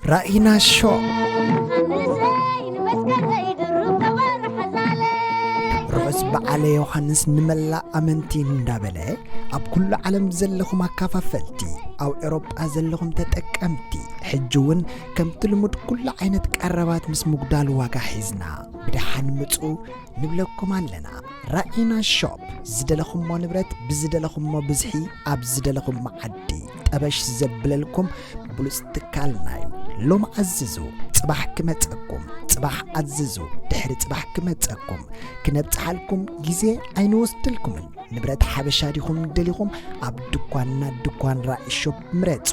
ራኢና ሾው። ርሑስ በዓለ ዮሃንስ ንመላእ ኣመንቲ እንዳበለ፣ ኣብ ኩሉ ዓለም ዘለኹም ኣካፋፈልቲ፣ ኣብ ኤውሮጳ ዘለኹም ተጠቀምቲ፣ ሕጂ እውን ከምቲ ልሙድ ኩሉ ዓይነት ቀረባት ምስ ምጉዳል ዋጋ ሒዝና ብደሓን ምጹ ንብለኩም ኣለና። ራኢና ሾፕ፣ ዝደለኹሞ ንብረት ብዝደለኹሞ ብዝሒ ኣብ ዝደለኹሞ ዓዲ ጠበሽ ዘብለልኩም ብሉጽ ትካልና እዩ። ሎም ኣዝዙ፣ ጽባሕ ክመጸኩም፣ ጽባሕ ኣዝዙ፣ ድሕሪ ጽባሕ ክመጸኩም፣ ክነብጽሓልኩም ግዜ ኣይንወስደልኩምን። ንብረት ሓበሻ ዲኹም ደሊኹም፣ ኣብ ድኳንና ድኳን ራኢ ሾፕ ምረጹ።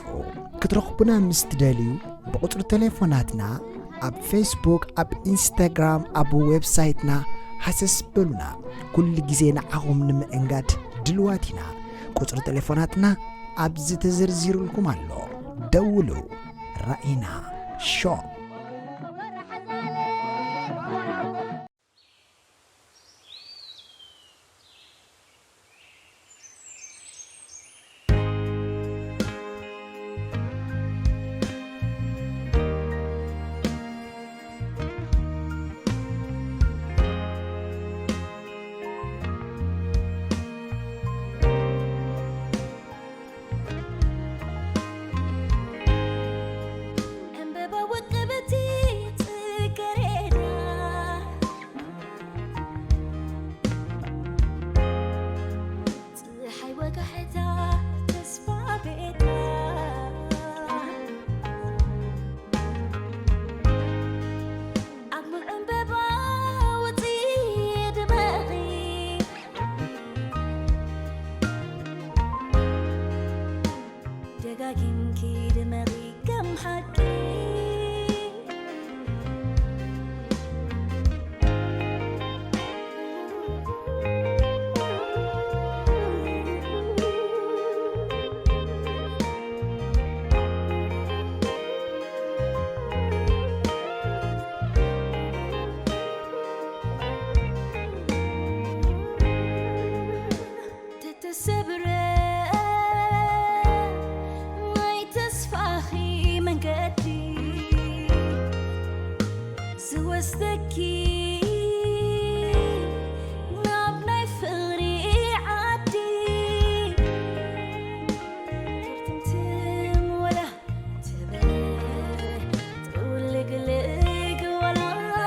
ክትረኽቡና ምስ ትደልዩ፣ ብቁጽሪ ቴሌፎናትና ኣብ ፌስቡክ፣ ኣብ ኢንስታግራም፣ ኣብ ዌብሳይትና ሃሰስ በሉና። ኩሉ ግዜ ንዓኹም ንምእንጋድ ድልዋት ኢና። ቁጽሪ ቴሌፎናትና ኣብዚ ተዘርዚሩልኩም ኣሎ። ደውሉ። ራኢና ሾፕ። ዕምበባ ውቅብቲ ጽጌረዳ፣ ጸሓይ ወጋሕታ ተስፋ ቤታ፣ ኣብ ሙሉእ ዕምበባ ውጺ ድመቒ፣ ደጋጊምኪ ድመቒ ከም ሓቂ። ተተሰብረ ናይ ተስፋኺ መንገዲ፣ ዝወስደኪ ናብ ናይ ፍቕሪ ዓዲ። ትርትምትም ወላ ተበለ፣ ጥውልግልግ ወላ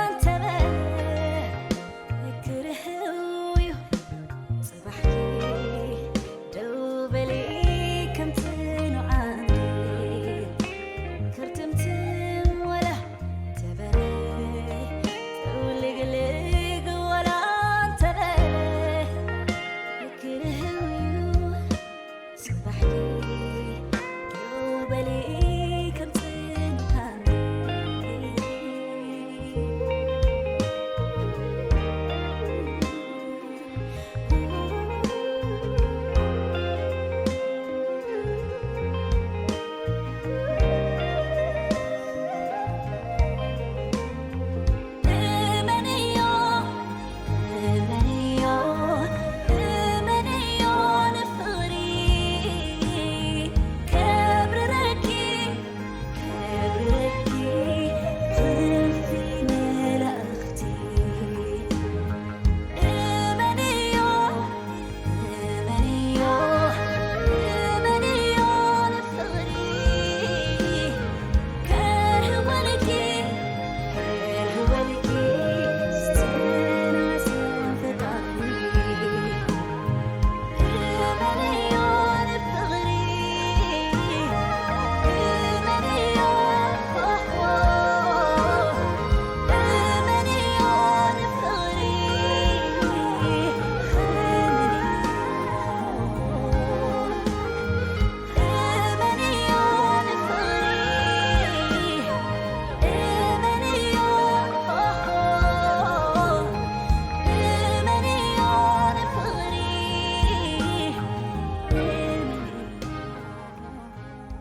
እንተበለ፣ ክርህው እዩ። ጽባሕኪ ደው በሊ ከም ጽኑዕ ዓንዲ፣ ክርትምትም ወላ ተበለ፣ ጥውልግልግ ወላ እንተበለ፣ ክርህው እዩ። ጽባሕኪ ደው በሊ ከም ጽንሃኒ። እመንዮ፣ እመንዮ፣ እመንዮ ንፍቕሪ ከብርረኪ፣ ከብርረኪ እልፊ መላእኽቲ። እመንዮ፣ እመንዮ፣ እመንዮ ንፍቕሪ ከርህወልኪ፣ ከርህወልኪ ዝተናዘ ፈጣሪ። እመንዮ ንፍቕሪ፣ እመንዮ፣ ኦሆ፣ እመንዮ ንፍቕሪ።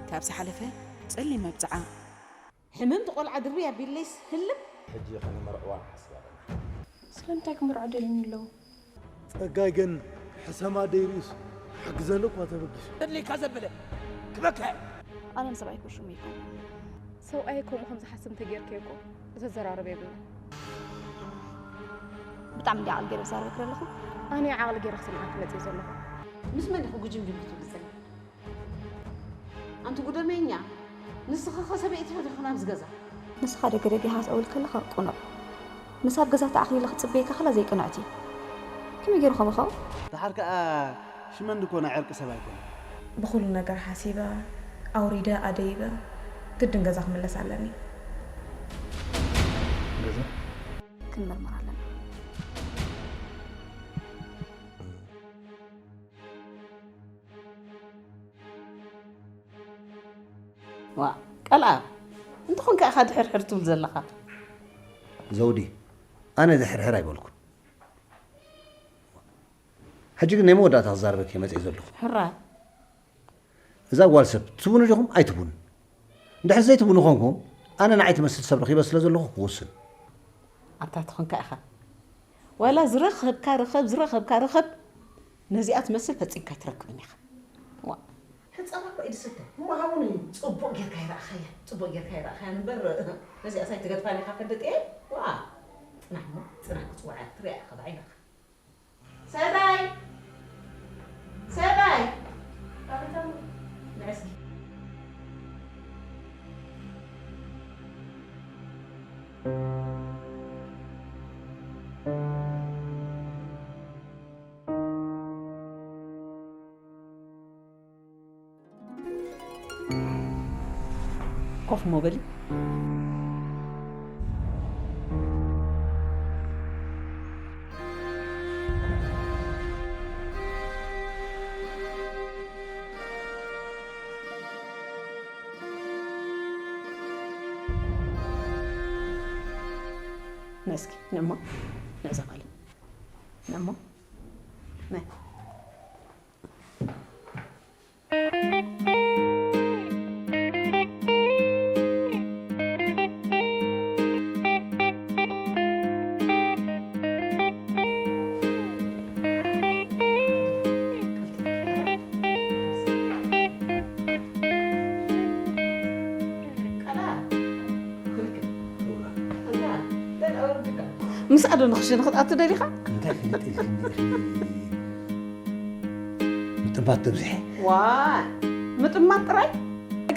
ካብ ዝሓለፈ ጸሊም መብጽዓ። ሕምምቲ ቆልዓ ድርብይ ኣቢለይስ ህልም። ሕጂ ከነመርዕዋ ንሓስብ ኣለና። ስለምንታይ ክምርዖ ደልዩኒ ኣለዉ? ጸጋይ ግን ሕሰማ ደይርእዩስ ሓግዘኒ እኳ ተበጊሱ። ተድልየካ ዘበለ ክበካ። ኣነ ንሰብኣይ ክሽሙ ይኮን። ሰብኣይ ከምኡ ከም ዝሓስብ እንተጌርክዮ እኮ ዘዘራርብ የብልና። ብጣዕሚ እንዲ ዓቕሊ ገይረ ዝዛረበኪ ዘለኹ። ኣነ ዓቕሊ ገይረ ክስምዓኪ መፅእ ዘለኹ። ምስ መን ኢኹ ጉጅምጅም ክትብሊ ዘለኺ? ኣንቲ ጉደመኛ፣ ንስኺ ኸ ሰበይቲ ዶ ዲኺ ናብዚ ገዛ? ንስኻ ደገ ደጊኻ ክትዕውል ከለኻ ቁኑዕ። ምስ ኣብ ገዛ ተኣኽሊለ ክጽበየካ ከላ ዘይቅንዕቲ። ከመይ ገይሩ ከምኡ ይኸውን? ደሓር ከኣ ሽመንዲ እኮ ናይ ዕርቂ ሰብ ኣይኮነን። ብኹሉ ነገር ሓሲበ ኣውሪደ ኣደይበ ግድን ገዛ ክምለስ ኣለኒ። ገዛ ክንምርምር ኣለና። ዋ ቀልኣ እንተኾንካ ኢኻ ድሕርሕር ትብል ዘለኻ። ዘውዲ ኣነ ድሕርሕር ኣይበልኩን። ሕጂ ግን ናይ መወዳእታ ክዛረበኪ እየ መፅየ ዘለኹ። ሕራይ። እዛ ጓል ሰብ ትቡኑ ዲኹም ኣይትቡን? እንድሕር ዘይትቡኑ ኮንኩም ኣነ ንዓይ ትመስል ሰብ ረኺበ ስለ ዘለኹ ክውስን። ኣብታ ትኾንካ ኢኻ ዋላ ዝረኸብካ ርኸብ ዝረኸብካ ርኸብ ነዚኣ ትመስል ፈጺምካ ኣይትረክብን ኢኻ። ዋ ሕጻና እኮ ኢድሰቶ እሞ ሃቡኒ። ጽቡቕ ጌርካ ይረኣኻያ ጽቡቕ ጌርካ ይረኣኻያ እምበር ነዚኣ ሳይ ትገድፋን ኢኻ ፈልጥ እየ። ዋ ጽናሕ እሞ ጽናሕ ክጽውዓ ክትሪኣ ኢኻ ብዓይንኻ። ሰዳይ ሰዳይ ንዕስኪ ኮፍ እሞ በሊ። ነስኪ ነሞ ነዛ ጓል ነሞ ናይ ምስኣ ዶ ንኽሽነ ክትኣቱ ደሊኻ? እንታይ ክልጥ ኢልክኒ ኢኺ? ምጥማት ተብዚሐ። ዋ ምጥማት ጥራይ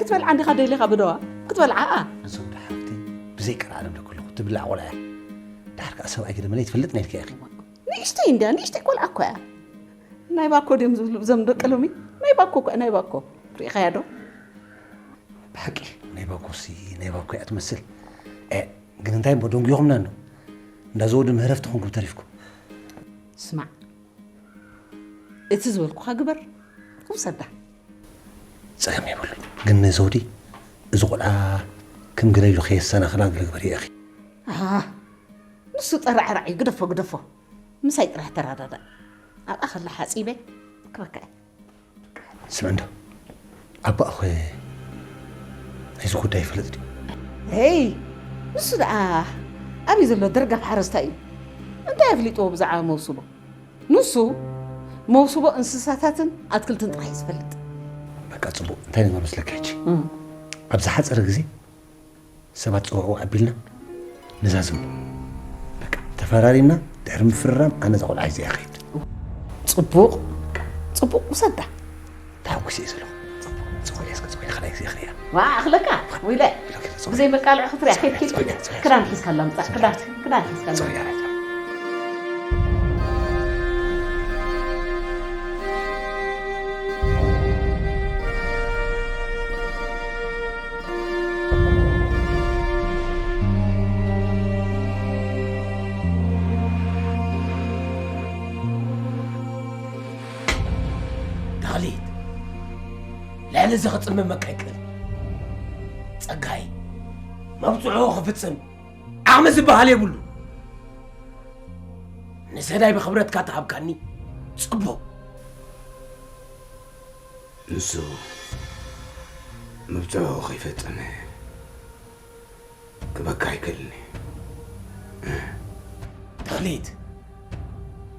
ክትበልዓ እንዲኻ ደሊኻ ብደዋ ክትበልዓ። ንሰው ዳ ሓፍተይ ብዘይ ቀልዓለም ዶ ከለኹ ትብላዕ ቆልዓ እያ። ድሓር ከኣ ሰብኣይ ግደመለይ ትፈልጥና ኢልኪ ኢኺ። ንእሽተይ እንድያ ንእሽተይ ቆልዓ እኮ እያ። ናይ ባኮ ድዮም ዝብሉ ብዞም ደቂ ሎሚ ናይ ባኮ እኮ ናይ ባኮ ርኢኻያ ዶ? ብሓቂ ናይ ባኮሲ ናይ ባኮ እያ ትመስል። እ ግን እንታይ እሞ ደንጉኹምና እንዶ እንዳ ዘወዲ ምህረፍቲ ኾንኩም ተሪፍኩም። ስማዕ እቲ ዝበልኩኻ ግበር ውሰዳ። ጸገም የብሉ ግን ንዘውዲ እዚ ቆልዓ ከም ገለ ኢሉ ከየሰናኽላ ገለ ግበርዮ ኢኺ። ኣሃ ንሱ ጠራዕራዕ እዩ ግደፎ ግደፎ። ምሳይ ጥራሕ ተረዳዳእ ኣብኣ ከላ ሓጺበ ክበካ እየ። ስምዕ እንዶ ኣባኣ ኸ ናይዚ ጉዳይ ይፈልጥ ድዩ? ሄይ ንሱ ደኣ ኣበይ ዘሎ ደርጋፍ ሓረስታይ እዩ። እንታይ ኣፍሊጥዎ ብዛዕባ መውስቦ? ንሱ መውስቦ እንስሳታትን ኣትክልትን ጥራሕ እዩ ዝፈልጥ። በቃ ፅቡቕ እንታይ ነገር መስለካ ሕጂ ኣብ ዝሓፀረ ግዜ ሰባት ፀውዑ ኣቢልና ንዛዝሙ በቃ ተፈራሪምና ድሕሪ ምፍርራም ኣነ እዛ ቆልዓ ሒዘ እየ ክኸይድ። ፅቡቕ ፅቡቕ ውሰዳ። ተሓጒሰ እየ ዘለኹ። ፅቡቕ ፅቡቕ እየ እስከ ፅቡቕ እየ ካልኣይ ግዜ ክርእያ። ዋ ኣኽለካ ውይለ ብዘይ መቃልዑ ክትሪያ ከይድ ከይድ ከይድ ክዳን ሒዝካላ ምፃእ ክዳን ክዳን ሒዝካላ ምፃእ። ተኽሊት ልዕሊ እዚ ክጽመመካ ኣይክእል። ጸጋይ መብጽዑ ክፍጽም ዓቕሚ ዝበሃል የብሉ። ንሰዳይ ብኽብረትካ ተሃብካኒ ጽቡቕ። ንሱ መብጽዑ ከይፈጸመ ክበካ ኣይክእልን። ተኽሊት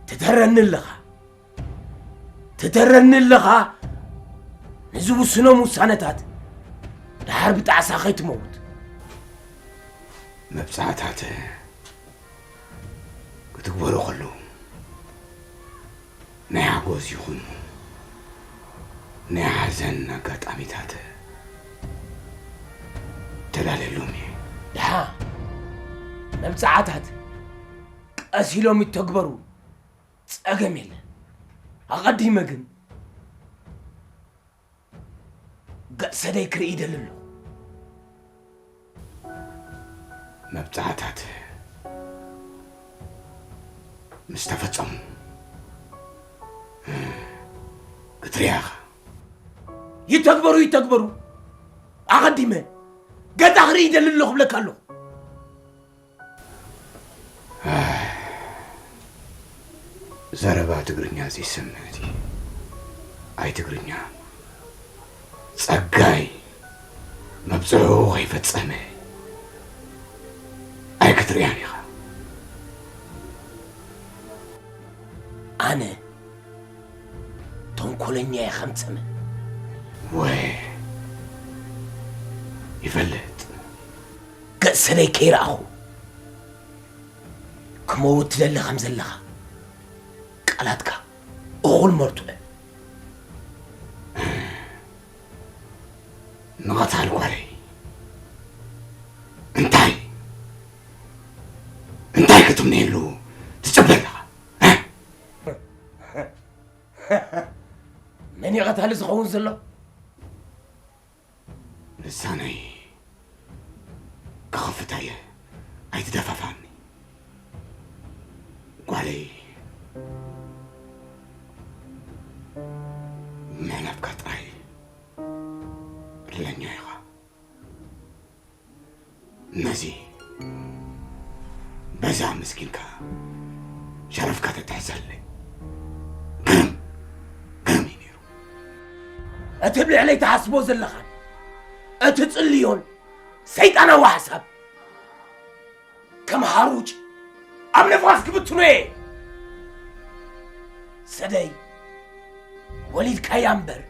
ትደረኒ ኣለኻ። ትደረኒ ኣለኻ ንዝውስኖም ውሳነታት ደሓር ብጣዕሳ ከይትመውት መብጻዕታት ክትግበሩ ከለዉ ናይ ሓጎስ ይኹን ናይ ሓዘን ኣጋጣሚታት ተዳለሎም እየ። ደሓ መብጻዕታት ቀስ ኢሎም ይተግበሩ፣ ጸገም የለን። ኣቐዲመ ግን ገጽ ሰደይ ክርኢ ይደሊ ኣለኹ። መብጻዕታት ምስ ተፈጸሙ ክትሪኣ ኢኻ። ይተግበሩ ይተግበሩ፣ ኣቐዲመ ገጻ ክርኢ ይደሊ ኣለኹ እብለካ ኣለኹ። ዘረባ ትግርኛ ዘይሰምዕ እቲ ኣይ ትግርኛ ጸጋይ መብጽዑ ከይፈጸመ ኣይክትርእያን ኢኻ። ኣነ ተንኮለኛ እየ ከም ጸመ። ወ-፣ ይፈልጥ። ገጽ ሰደይ ከይረኣኹ ክመውት ትደሊ ከም ዘለኻ ቃላትካ እኹል መርትዖ። ንቐታል ጓለይ እንታይ፣ እንታይ ክትምነየሉ ትጽበ ኣለኻ? እ? መን እዩ ቀታሊ ዝኸውን ዘሎ? ልሳነይ ክኸፍታ እየ፣ ኣይትደፋፋኒ። ጓለይ ምሕላፍካ ጥራይ ዕድለኛ ኢኻ። ነዚ በዛ ምስኪንካ ሸረፍካ ተትሕዘለይ ግርም፣ ግርም እዩ ነይሩ። እቲ ኣብ ልዕለይ ትሓስቦ ዘለኻን እትጽልዮን ሰይጣናዊ ሓሳብ ከም ሃሩጭ ኣብ ንፋስ ክብትኖ እየ። ሰደይ ወሊድካያ እምበር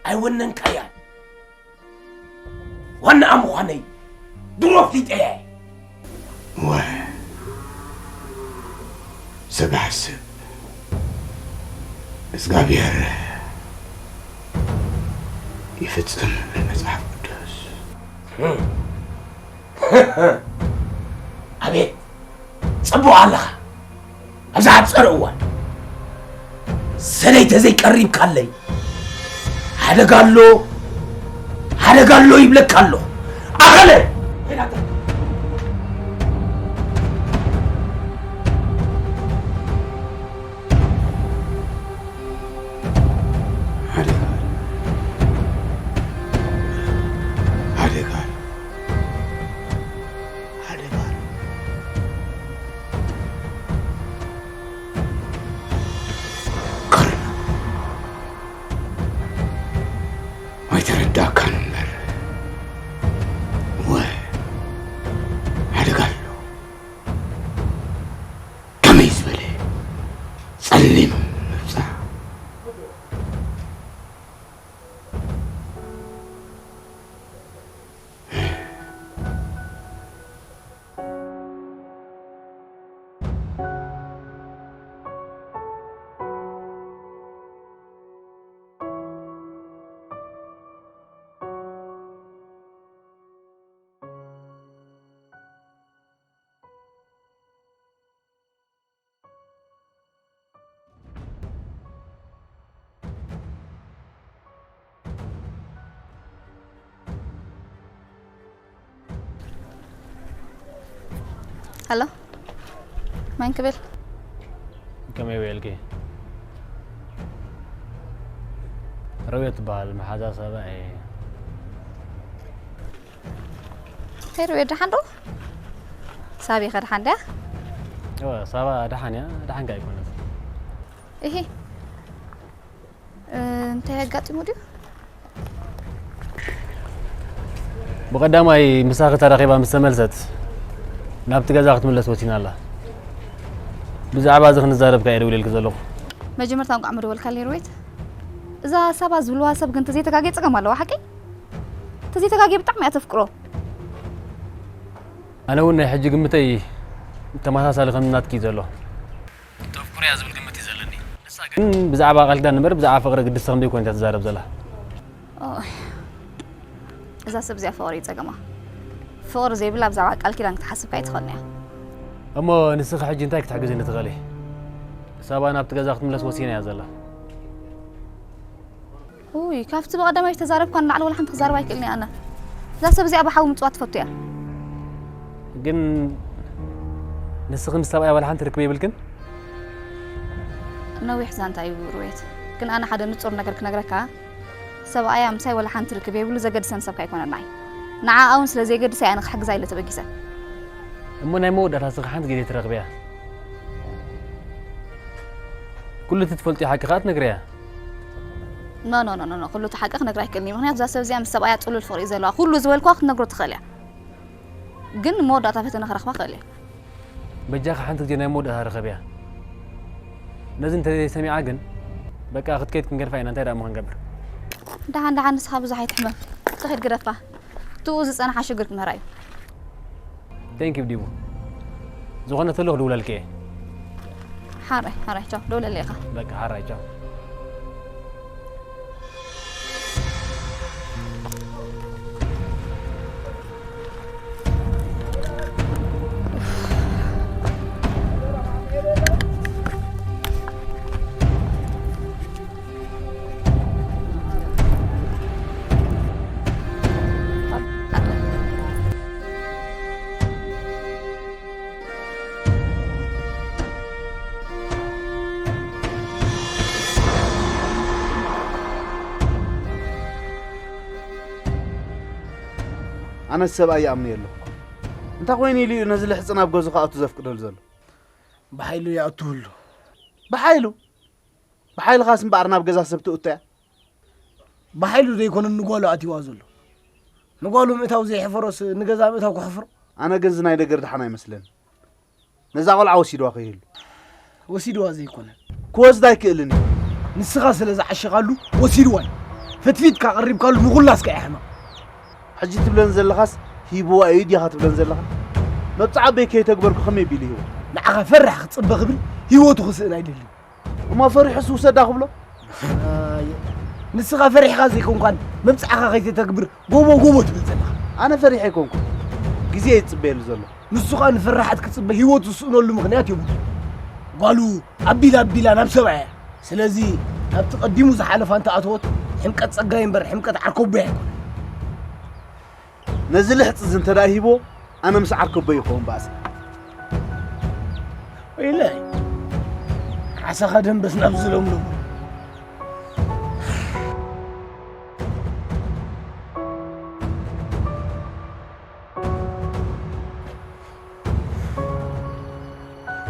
ኣይወነንካያን። ዋናኣ ምዃነይ ድሮ ኣፍሊጠ እየ። ወ-፣ ሰብ ሓስብ እግዚኣብሔር ይፍጽም ይብል መጽሓፍ ቅዱስ። ኣቤት ጽቡቕ ኣለኻ። ኣብዚ ሓጸረ እዋን ሰለይ ተዘይቀሪብካለይ ሓደጋ ኣሎ፣ ሓደጋ ኣሎ ይብለካ ኣሎ። ኣኸለ! ሓደጋ ኣሎ። ሓደጋ ኣሎ። ሓደጋ ኣሎ። ከርና ኣይተረዳእካን እምበር፣ ወ-፣ ሓደጋ ኣሎ። ከመይ ዝበለ ጸሊም ምብጻሕ! ሃሎ፣ መን ክብል? ከመይ ውዒልኪ? ረውየት ትበሃል፣ መሓዛ ሳባ እየ። ሄይ፣ ረውየት፣ ደሓን ዶ? ሳቢ ኸ ደሓን ድያ? እወ፣ ሳባ ደሓን እያ፣ ደሓን ከ ኣይኮነት። እሂ፣ እ፣ እንታይ ኣጋጢሙ ድዩ? ብቐዳማይ ምሳኺ ተራኺባ ምስ ተመልሰት፣ ናብቲ ገዛ ክትምለስ ወሲና ኣላ። ብዛዕባ እዚ ክንዛረብ ከኣ እየ ደዊለልኪ ዘለኹ። መጀመርታ እንቋዕ መደወልካለይ ሮቤት። እዛ ሳባ ዝብልዋ ሰብ ግን ተዘይተጋግየ ጸገም ኣለዋ፣ ሓቀይ? ተዘይተጋግየ ብጣዕሚ እያ ተፍቅሮ። ኣነ እውን ናይ ሕጂ ግምተይ ተመሳሳሊ ከም ናትኪ ዘሎ። ተፍቅርያ ዝብል ግምት እዩ ዘለኒ። ንሳ ግን ብዛዕባ ቃል ኪዳን እምበር ብዛዕባ ፍቕሪ ግድስቲ ከም ዘይኮነት እያ ትዛረብ ዘላ። ኦይ፣ እዛ ሰብ እዚኣ ፍቕሪ እዩ ጸገማ። ፍቕሪ ዘይብላ ብዛዕባ ቃል ኪዳን ክትሓስብ ከኣ ኣይትኽእልን እያ። እሞ ንስኺ ሕጂ እንታይ ክትሕግዝኒ ትኽእሊ? ሳባ ናብቲ ገዛ ክትምለስ ወሲና እያ ዘላ። ውይ፣ ካብቲ ብቐዳማይ ዝተዛረብኳ ንላዕሊ ወላ ሓንቲ ክዛረብ ኣይክእልን እየ ኣነ። እዛ ሰብ እዚኣ ብሓዊ ምጽዋት ትፈቱ እያ። ግን ንስኺ ምስ ሰብኣያ ወላ ሓንቲ ርክብ የብልክን? ነዊሕ ዛንታ እዩ ሩዌት። ግን ኣነ ሓደ ንጹር ነገር ክነግረካ፣ ሰብኣያ ምሳይ ወላ ሓንቲ ርክብ የብሉ ዘገድሰን ሰብ ካይኮነና እዩ። ንዓኣ እውን ስለ ዘየገድሳ እየ ኣነ ክሕግዛ ኢለ ተበጊሰ። እሞ ናይ መወዳእታ ስኺ ሓንቲ ግዜ ትረኽብያ። ኩሉ እቲ ትፈልጥዮ ሓቂ ከኣ ትነግርያ። ኖ፣ ኖ፣ ኖ፣ ኖ፣ ኖ፣ ኩሉ እቲ ሓቂ ክነግራ ኣይክእልን እዩ። ምኽንያቱ እዛ ሰብ እዚኣ ምስ ሰብኣያ ጽሉል ፍቕሪ እዩ ዘለዋ። ኩሉ ዝበልኳ ክትነግሮ ትኽእል እያ። ግን መወዳእታ ፈተነ ክረኽባ ክእል እየ። በጃኻ ሓንቲ ግዜ ናይ መወዳእታ ርኸብያ። ነዚ እንተዘይሰሚዓ ግን በቃ ክትከይድ ክንገድፋ ኢና። እንታይ ደኣ እሞ ክንገብር? ደሓን ደሓን ንስኻ ብዙሕ ኣይትሕመም። ትኺድ ግደፋ። ትኡ ዝጸንሓ ሽግር ክምህራ እዩ። Thank you ዲቡ። ዝኾነ ተሎ ክድውለልኪ እየ። ሓራይ ሓራይ ቻው። ደውለለይ ኢኻ። በቃ ሓራይ ቻው። ኣነስ ሰብኣይ ይኣምነዮ ኣለኹ። እንታይ ኮይኑ ኢሉ እዩ ነዚ ልሕጺ ናብ ገዝኡ ክኣቱ ዘፍቅደሉ ዘሎ? ብሓይሉ ይኣትው ኣሎ። ብሓይሉ? ብሓይልኻስ እምበኣር ናብ ገዛ ሰብ ትእቶ እያ? ብሓይሉ ዘይኮነ ንጓሉ ኣትይዋ ዘሎ። ንጓሉ ምእታው ዘይሕፈሮስ ንገዛ ምእታው ክሕፍሮ? ኣነ ግን እዚ ናይ ደገር ደሓን ኣይመስለኒ። ነዛ ቆልዓ ወሲድዋ ከይህሉ። ወሲድዋ ዘይኮነ። ክወስዳ ኣይክእልን እዩ። ንስኻ ስለ ዝዓሸኻሉ ወሲድዋ እዩ። ፈትፊትካ ቀሪብካሉ ንኹላ እስከ እያ ሕማቕ። ሕጂ ትብለን ዘለኻስ ሂብዋ እዩ ዲኻ ትብለን ዘለኻ? መብጽዓ ኣቦይ ከይተግበርኩ ከመይ ቢሉ ይህቦ? ንዓኻ ፈራሕ ክጽበ ክብል ህይወቱ ክስእን ኣይደልን። እሞ ፈሪሑስ ውሰዳ ክብሎ? ኣየ፣ ንስኻ ፈሪሕኻ ዘይኮንኳን መብጽዓኻ ከይተተግብር ጎቦ ጎቦ ትብል ዘለኻ። ኣነ ፈሪሐ ኣይኮንኩን። ግዜ እዩ ዝጽበየሉ ዘሎ። ንሱ ኸኣ ንፈራሓት ክጽበ ህይወቱ ዝስእነሉ ምኽንያት የብሉን። ጓሉ ኣቢላ ኣቢላ ናብ ሰብኣያ እያ። ስለዚ ናብቲ ቀዲሙ ዝሓለፋ እንተኣተወት ሕምቀት ጸጋይ እምበር ሕምቀት ዓርከቦይ ኣይኮነን። ነዚ ልሕጺ እዚ እንተ ደኣ ሂብዎ፣ ኣነ ምስ ዓርከቦይ ይኸውን ባእሲ። ወይለይ፣ ዓሳኻ ደንበስ ናብ ዝለምለሙ።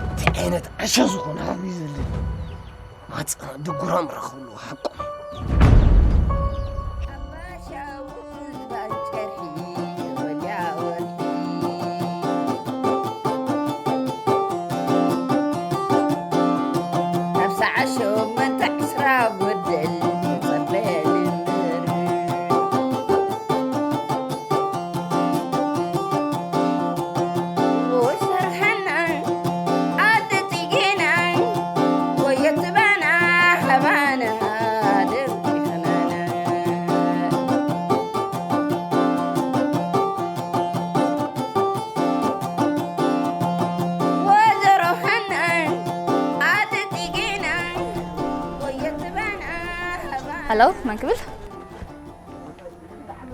እንታይ ዓይነት ዓሻ ዝኾነ ሃዊ ዘለን። ማህፀና ድጉራም ረኸብሉ ሓቁ። ሃሎ፣ መን ክብል?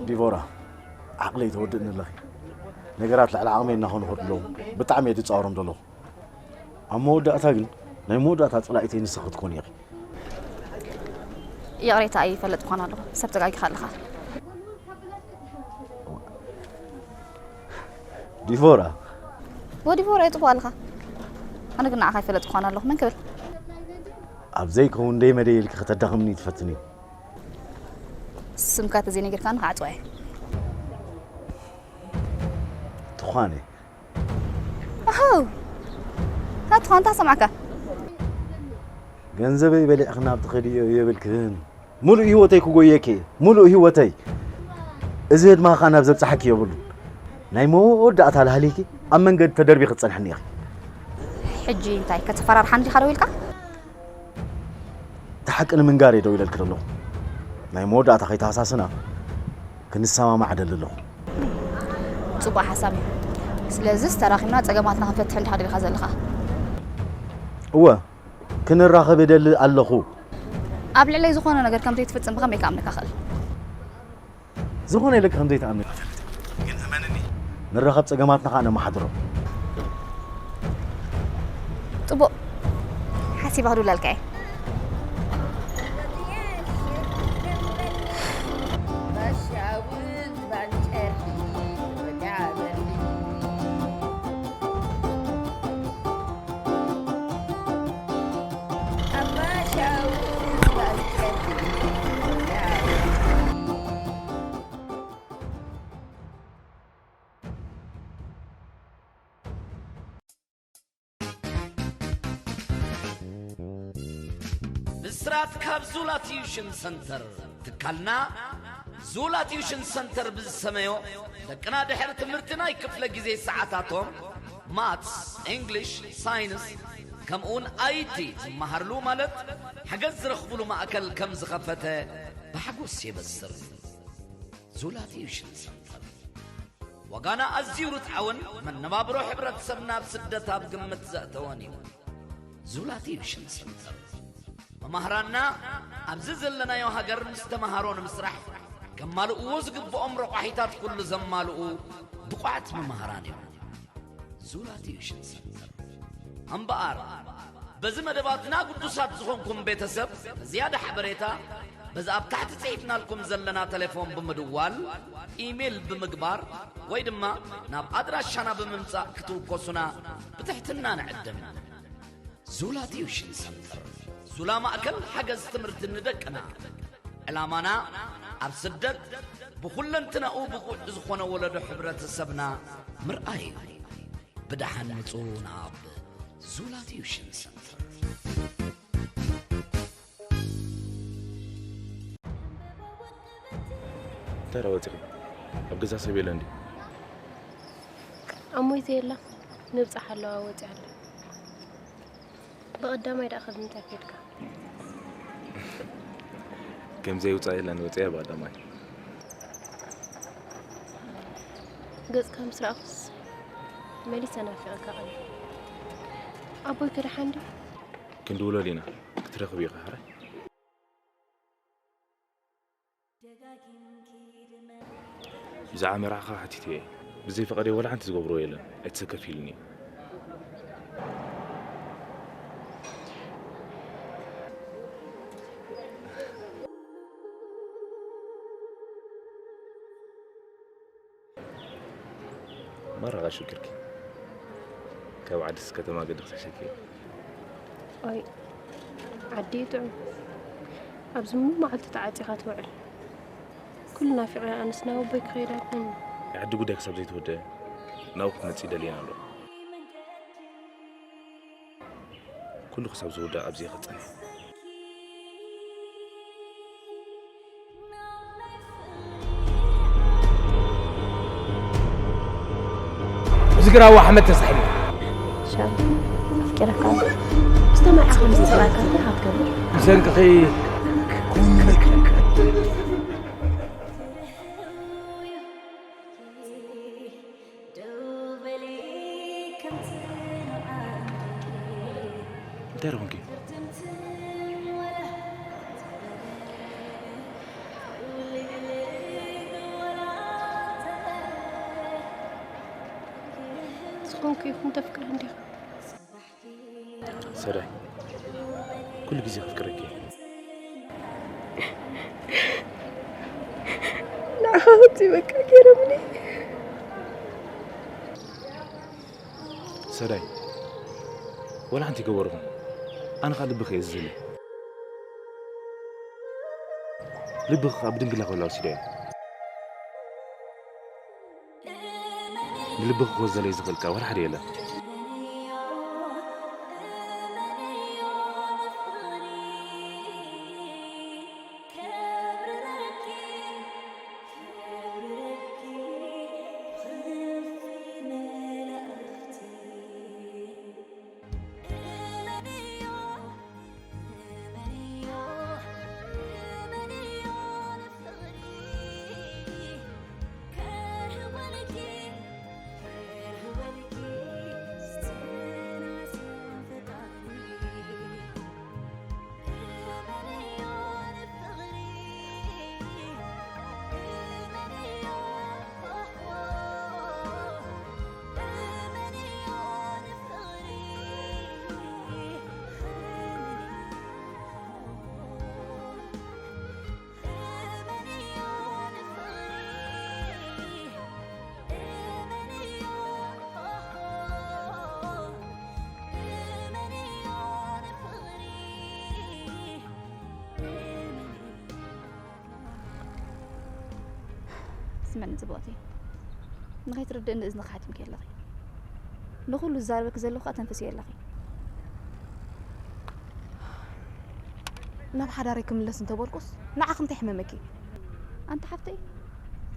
ዲቮራ፣ ዓቕለይ ተወድእኒ ኣለኺ። ነገራት ልዕሊ ዓቕመይ እናኾኑ ከድለዉ ብጣዕሚ እየ ዝጻወሮም ዘለኹ። ኣብ መወዳእታ ግን ናይ መወዳእታ ጽላኢተይ ንስኺ ክትኮኒ ኢኺ። ይቕሬታ ኣይፈለጥኳን ኣለኹ። ሰብ ተጋጊኻ ኣለኻ። ዲቮራ። ወዲቮራ የጥፉ ኣለኻ። ኣነ ግን ንዓኻ ኣይፈለጥኳን ኣለኹ። መን ክብል? ኣብ ዘይከውን ደይ መደይ ኢልኪ ከተዳኽምኒ ትፈትኒ። ስምካ ተዘይነጊርካኒ ክዓጽዋ እየ። ትዃነ። ኣሃው። ናትኻ እንታይ ሰማዕካ? ገንዘበይ በሊዕኺ ናብ ትኸድዮ የብልክን። ሙሉእ ህይወተይ ክጎየኪ እየ። ሙሉእ ህይወተይ። እዚ ህድማ ኸኣ ናብ ዘብጽሓኪ የብሉን። ናይ መወዳእታ ላህሊኪ ኣብ መንገዲ ተደርቢ ክትጸንሕኒ ኢኺ። ሕጂ እንታይ ከተፈራርሓኒ ዲኻ ደው ኢልካ? እቲ ሓቂ ንምንጋር እየ ደው ኢለልኪ ዘለኹ። ናይ መወዳእታ ከይተሃሳስና ክንሰማማዕ እደሊ ኣለኹ። ጽቡቕ ሓሳብ እዩ። ስለዚስ ተራኺብና ጸገማትና ክንፈትሕ እንዲኻ ደሊኻ ዘለኻ? እወ፣ ክንራኸብ እደሊ ኣለኹ። ኣብ ልዕለይ ዝኾነ ነገር ከም ዘይትፍጽም ብኸመይ ክኣምነካ ክእል? ዝኾነ ኢለኪ ከም ዘይትኣምኒ እፈልጥ። ግን እመንኒ፣ ንራኸብ ጸገማትና ከኣ ነመሓድሮ። ጽቡቕ ሓሲበ ክድውለልካ እየ። ብስራት ካብ ዙላ ቲዩሽን ሰንተር። ትካልና ዙላ ቲዩሽን ሰንተር ብዝሰመዮ፣ ደቅና ድሕሪ ትምህርቲ ናይ ክፍለ ግዜ ሰዓታቶም ማትስ፣ እንግሊሽ፣ ሳይንስ ከምኡውን ኣይቲ ዝመሃርሉ ማለት ሓገዝ ዝረኽብሉ ማእከል ከም ዝኸፈተ ብሓጎስ የበስር። ዙላ ቲዩሽን ሰንተር ዋጋና ኣዝዩ ርትዓውን መነባብሮ ሕብረተሰብና ኣብ ስደት ኣብ ግምት ዘእተወን እዩ። ዙላ ቲዩሽን ሰንተር መማህራንና ኣብዚ ዘለናዮ ሃገር ምስ ተምሃሮ ንምስራሕ ከማልእዎ ዝግብኦም ረቋሒታት ኩሉ ዘማልኡ ብቑዓት መማህራን እዮም። ዙላ ቲዩሽን ሰንተር እምበኣር በዚ መደባትና ግዱሳት ዝኾንኩም ቤተሰብ ንዝያዳ ሓበሬታ በዚ ኣብ ታሕቲ ጽሒፍናልኩም ዘለና ተሌፎን ብምድዋል፣ ኢሜል ብምግባር ወይ ድማ ናብ ኣድራሻና ብምምጻእ ክትውከሱና ብትሕትና ንዕድም። ዙላ ቲዩሽን ሰንተር፣ ዙላ ማእከል ሓገዝ ትምህርቲ ንደቅና። ዕላማና ኣብ ስደት ብኹለንትናኡ ብቑዕ ዝኾነ ወለዶ ሕብረተሰብና ምርኣይ እዩ። ብደሓን ምጹ ናብ ዙላ ቲዩሽን ሰንተር። እንታይ ደኣ ወፂኺ? ኣብ ገዛ ሰብ የለን ድዩ? ኣሞይ ዘየላ ምብጻሕ ኣለዋ ወፂኣ ኣላ። ብቐዳማይ ደኣ ካብ ምንታይ ከይድካ? ከም ዘይውፃእ የለን ወፂኣ ብቐዳማይ። ገጽካ ምስ ረኣኹስ መሊሰ ናፊቐካ ቀኒ። ኣቦይ ከ ደሓን ድዩ? ክንድውለሉ ኢና። ክትረኽብ ኢኻ ሕራይ። ብዛዕባ መርዓኻ ሓቲተዮ እየ። ብዘይ ፈቐደይ ዋላ ሓንቲ ዝገብርዎ የለን። ኣይትሰከፍ ኢሉኒ እዩ። ማራ ቃል ሽግርኪ ካብ ዓድስ ከተማ ገድኽ ተሸኪ። ኦይ ዓዲ እዩ ጥዑም። ኣብዚ ሙሉእ መዓልቲ ተዓፂኻ ትውዕል። ኩሉ ናፊቐ ኣነስ ናብ ኣቦይ ክኸይድ ኣይኮንን። ናይ ዓዲ ጉዳይ ክሳብ ዘይተወደአ ናብኡ ክትመፅእ ይደልየን ኣሎ። ኩሉ ክሳብ ዝውዳእ ኣብዚ ክጸንሕ። እዚ ግራዋ ሓመድ ተሳሒቡ። ሻም ኣፍቂረካ ኣሎ። ዝተመርዓኹ ምስ ሰብኣይካ እንታይ ክትገብር? ብሰንክኺ እንታይ ደኾንኪ? ዝኾንኩ ይኹን ተፍቅረኒ ዲኻ? ሰዳይ፣ ኩሉ ግዜ ከፍቅረኪ እየ። ንዓኻ ከምዚ በቃ ገይሮምኒ። ሰዳይ፣ ወላ ሓንቲ ይገበርኹም። ኣነ ኸኣ ልብኺ እየ ዝደሊ። ልብኺ ኸኣ ብድንግላ ከላ ወሲደዮ። ንልብኺ ክወዘለይ ዝኽእል ከኣ ዋላ ሓደ የለን። ስምዕኒ ጽብቕቲ፣ ንኸይትርድእኒ እዝንኺ ሓቲምኪ ኣለኺ። ንኹሉ ዝዛረበኪ ዘለኹ ከኣ ተንፍስዮ ኣለኺ። ናብ ሓዳረይ ክምለስ እንተበልኩስ ንዓኺ እንታይ ሕመመኪ? ኣንቲ ሓፍተይ፣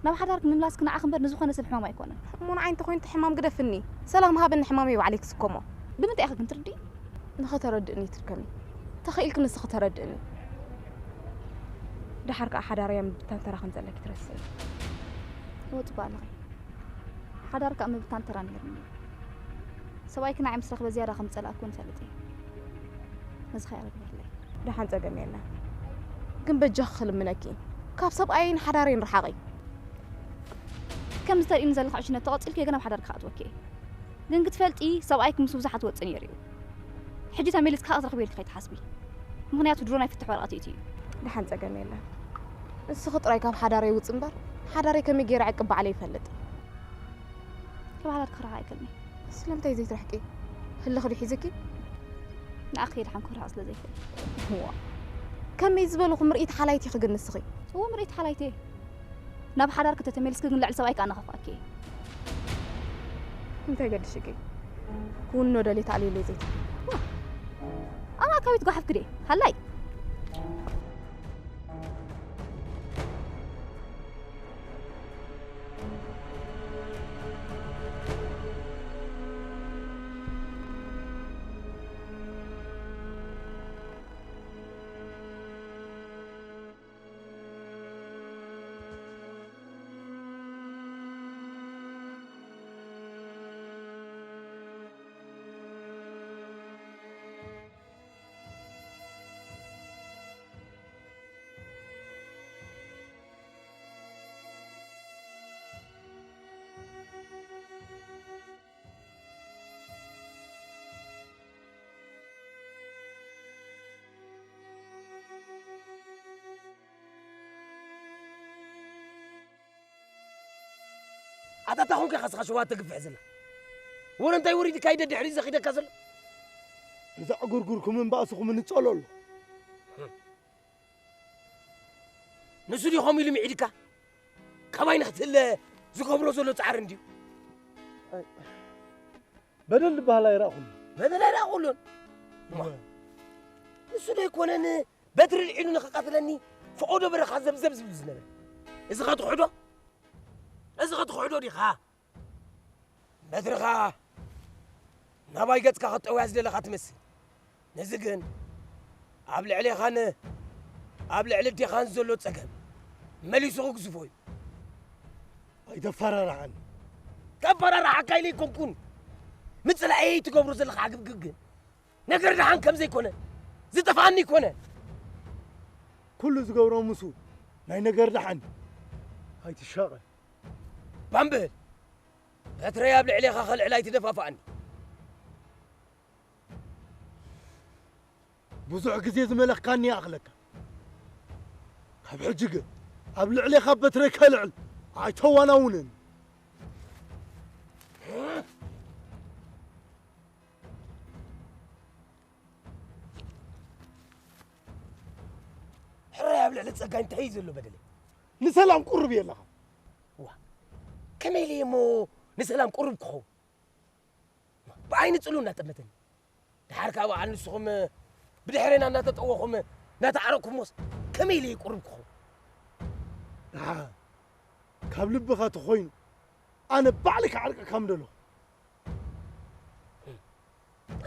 ናብ ሓዳርኪ ምምላስኪ ንዓኺ እምበር ንዝኾነ ሰብ ሕማም ኣይኮነን። እሞ ንዓይ እንተኾይኑ እቲ ሕማም ግደፍኒ። ሰላም ሃብኒ ሕማመይ ባዕለይ ክስከሞ። ብምንታይ ኢኺ ግን ትርድእኒ? ንኸተረድእኒ ትድከሚ። ተኽኢልኪ ንስኺ ተረድእኒ። ደሓር ከኣ ሓዳረይ ኣብ ምብታን ተራ ከም ዘለኪ ትረስዒ። እወ፣ ጽቡቕ ኣለኺ። ሓዳር ከኣ ምብታን ተራ ነይሩኒ። ሰብኣይኪ ንዓይ ምስ ረኽበ ዝያዳ ከም ዝጸላእኩ እውን እፈልጥ እየ። ነዚ ከኣ ርግበለይ። ደሓን ጸገም የለን። ግን በጃኺ ክልምነኪ፣ ካብ ሰብኣየይን ሓዳረይን ርሓቒ። ከምዚ ተርእይኒ ዘለኺ ዕሽነት ተቐጺልኪ ገና ኣብ ሓዳርኪ ክኣትወኪ እየ። ግን ክትፈልጢ ሰብኣይኪ ምስ ብዙሓት ወጽእ ነይሩ እዩ። ሕጂ ተመሊስኪ ከኣ ክትረኽብዮ ኢልኪ ከይትሓስቢ። ምኽንያቱ ድሮ ናይ ፍትሕ ወረቐት ይእቲ እዩ። ደሓን ጸገም የለን። ንስኺ ጥራይ ካብ ሓዳረይ ውጽእ እምበር፣ ሓዳረይ ከመይ ገይረ ዕቅብ ባዕለይ ይፈልጥ። ካብ ሓዳርኪ ክርሕቕ ኣይክእልን እየ። ስለምንታይ ዘይትርሕቂ? ህልኽ ድዩ ሒዝኪ? ንዓኺ ከይደሓንኩ ክርሕቕ ስለ ዘይክእል። እዋ፣ ከመይ ዝበልኹ ምርኢት ሓላይቲ ኢኺ ግን ንስኺ? እወ፣ ምርኢት ሓላይቲ እየ። ናብ ሓዳርኪ ተተመሊስኪ ግን ልዕሊ ሰብኣይኪ ኣናኻፍኣኪ እየ። እንታይ ገድሽኪ? ክውንኖ ደልየ ተኣልየለይ ዘይትብሊ። ዋ፣ ኣማእካዊት ጓሓፍኪ ድየ? ሃላይ! ኣታ እንታይ ኾንካ ኢኻ ስኻ ሸዋ ተግፍሕ ዘላ? ወረ እንታይ ወሪድካ እዩ ደድሕሪ ዘኺደካ ዘሎ? እዛ ዕጉርጉርኩምን ባእስኹምን እጸሎ ኣሎ። ንሱ ድዩ ከምኡ ኢሉ ምዒድካ? ካባይ ንኽትህለ ዝገብሮ ዘሎ ጻዕሪ እንድዩ። በደል ዝበሃል ኣይረኣኹን። በደል ኣይረኣኹሉን። እወ። ንሱ ዶ ኣይኮነን በትሪ ልዒሉ ንኽቐትለኒ ፈቐዶ በረኻ ዘብዘብ ዝብል ዝነበረ? እዚ ኸ ትኽሕዶ? እዚ ኸ ትኽሕዶ ዲኻ? በትርኻ ናባይ ገጽካ ክትጠውያ ዝደለኻ ትመስል። ነዚ ግን ኣብ ልዕሌኻን ኣብ ልዕሊ ኣዴኻን ዘሎ ጸገም መሊሱ ክግዝፎ እዩ። ኣይተፈራርሓኒ። ከፈራርሓካ ኢለ ኣይኮንኩን። ምጽላኤይ ትገብሮ ዘለኻ ዕግብግብ ግን ነገር ደሓን ከም ዘይኮነ ዝጠፍኣኒ ኣይኮነ። ኩሉ ዝገብሮ ምስ ናይ ነገር ደሓን ኣይትሻቐ። ባምብል፣ በትረይ ኣብ ልዕሌኻ ከልዕል ኣይትደፋፍኣኒ። ብዙሕ ግዜ ዝመለኽካኒ ይኣኽለካ። ካብ ሕጂ ግን ኣብ ልዕሌኻ በትረይ ከልዕል ኣይተዋናውንን። ሕራይ ኣብ ልዕሊ ጸጋይ እንታይ እዩ ዘሎ በደለይ? ንሰላም ቁሩብ እየ ኣለኻ። ዋ፣ ከመይ ኢለ እየ እሞ ንሰላም ቁሩብ ክኸውን? ብዓይኒ ጽሉ እናጠመተኒ። ደሓር ከኣ በዓል ንስኹም ብድሕሬና እናተጠወኹም እናተዓረቕኩሞስ ከመይ ኢለ እየ ቁሩብ ክኸውን? ደሓር ካብ ልብኻ ተኾይኑ ኣነ ባዕለይ ክዓርቀካ ምደለኹ።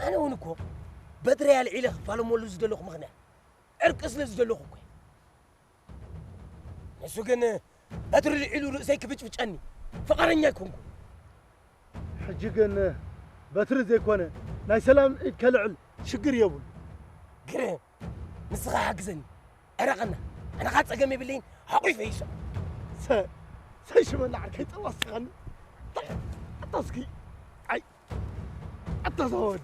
ኣነ እውን እኮ በትረይ ኣልዒለ ክፋለመሉ ዝደለኹ ምኽንያት ዕርቂ ስለ ዝደለኹ እኮ እዩ። ንሱ ግን በትሪ ልዒሉ ርእሰይ ክብጭብጨኒ ፍቓደኛ ኣይኮንኩን። ሕጂ ግን በትሪ ዘይኮነ ናይ ሰላም ኢድ ከልዕል ሽግር የብሉ። ግርም፣ ንስኻ ሓግዘኒ። ዕረቐና። ኣነ ኸኣ ጸገም የብለይን፣ ሓቑፈ ይሻ። ሰ-፣ ሰይሽመና ዓርከይ ጠባስኻኒ። ኣታ እስኪ፣ ኣይ፣ ኣታ ዛወድ።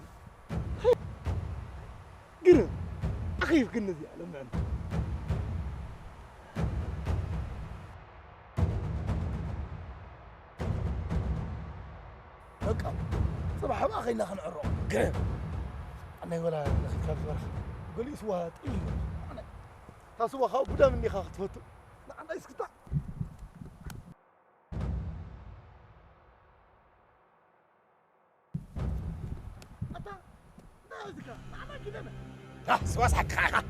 ግርም፣ ኣኺፍ ግን ነዚኣ ለምዕን። በቃ፣ ጽባሕ ኣብኣ ኸይና ክንዕሮ። ግርም። ኣነይ ወላ ንኺድ ካብ ዝበርኻ፣ ገሊኡ ስዋ ጥይል ይብል። ኣነ፣ እታ ስዋ ኻብ ጉዳም እንዲኻ ክትፈቱ። ንዓናይ እስክታ። ها، سواس حق خاخا.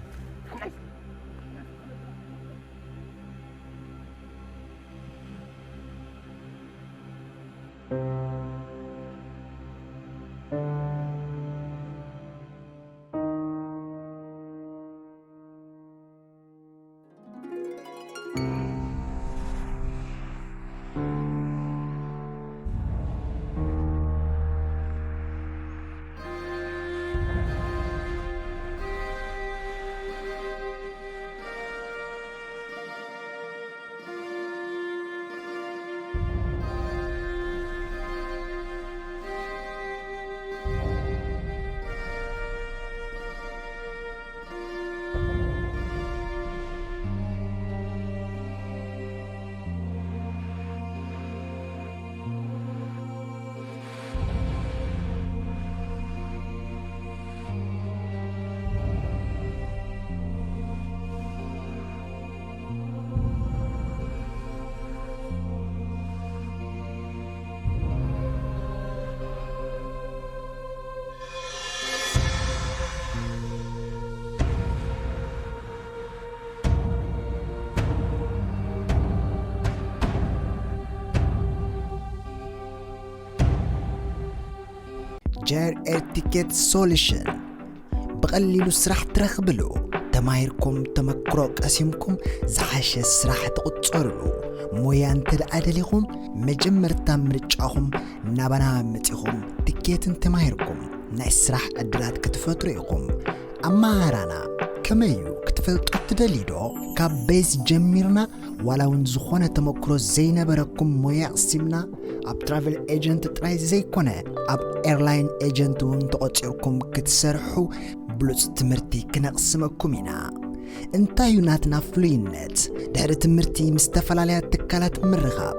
ጀር ኤር ቲኬት ሶሉሽን ብቐሊሉ ስራሕ ትረኽብሉ። ተማሂርኩም ተመክሮ ቀሲምኩም ዝሓሸ ስራሕ ትቕጸሩሉ። ሞያ እንተ ደኣ ደሊኹም መጀመርታ ምርጫኹም ናባና መጺኹም ትኬትን ተማሂርኩም ናይ ስራሕ ዕድላት ክትፈጥሩ ኢኹም። ኣመሃህራና ከመይ እዩ ክትፈልጡ ትደልዩ ዶ? ካብ ቤዝ ጀሚርና ዋላ እውን ዝኾነ ተመክሮ ዘይነበረኩም ሞያ ኣቕሲምና ኣብ ትራቨል ኤጀንት ጥራይ ዘይኮነ ኣብ ኤርላይን ኤጀንት እውን ተቖጺርኩም ክትሰርሑ ብሉጽ ትምህርቲ ክነቕስመኩም ኢና። እንታይ እዩ ናትና ፍሉይነት? ድሕሪ ትምህርቲ ምስ ዝተፈላለያ ትካላት ምርኻብ፣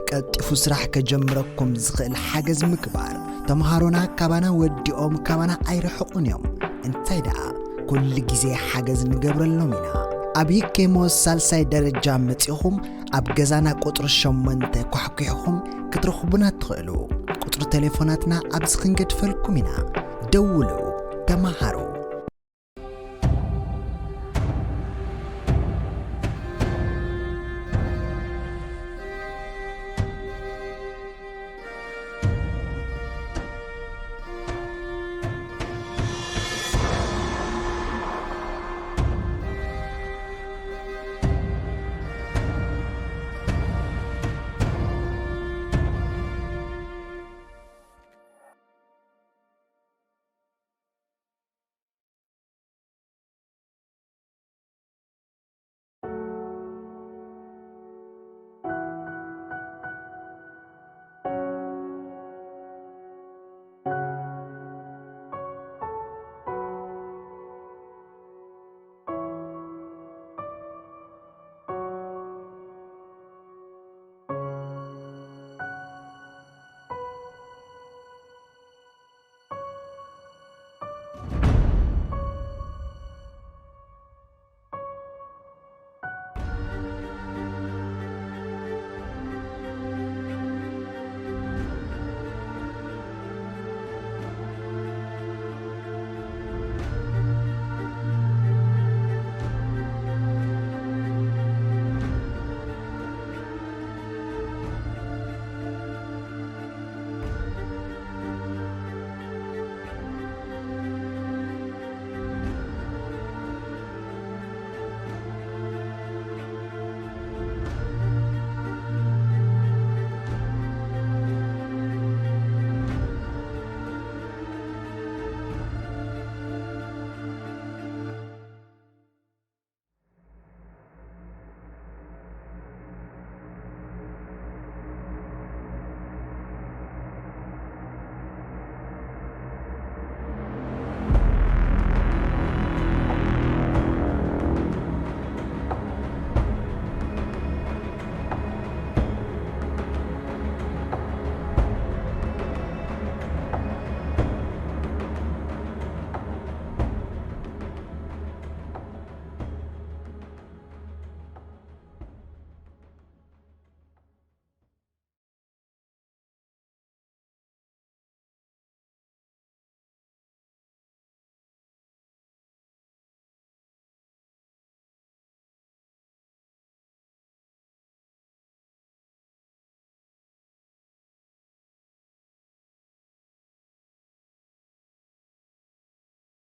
ቀልጢፉ ስራሕ ከጀምረኩም ዝኽእል ሓገዝ ምግባር። ተምሃሮና ካባና ወዲኦም ካባና ኣይርሕቑን እዮም። እንታይ ደኣ፣ ኩሉ ግዜ ሓገዝ ንገብረሎም ኢና። ኣብ ዩኬሞ ሳልሳይ ደረጃ መጺኹም ኣብ ገዛና ቁጽሪ ሸሞንተ ኳሕኲሕኩም ክትረኽቡና ትኽእሉ። ቁጽሪ ቴሌፎናትና ኣብዚ ክንገድፈልኩም ኢና። ደውሉ፣ ተመሃሩ፣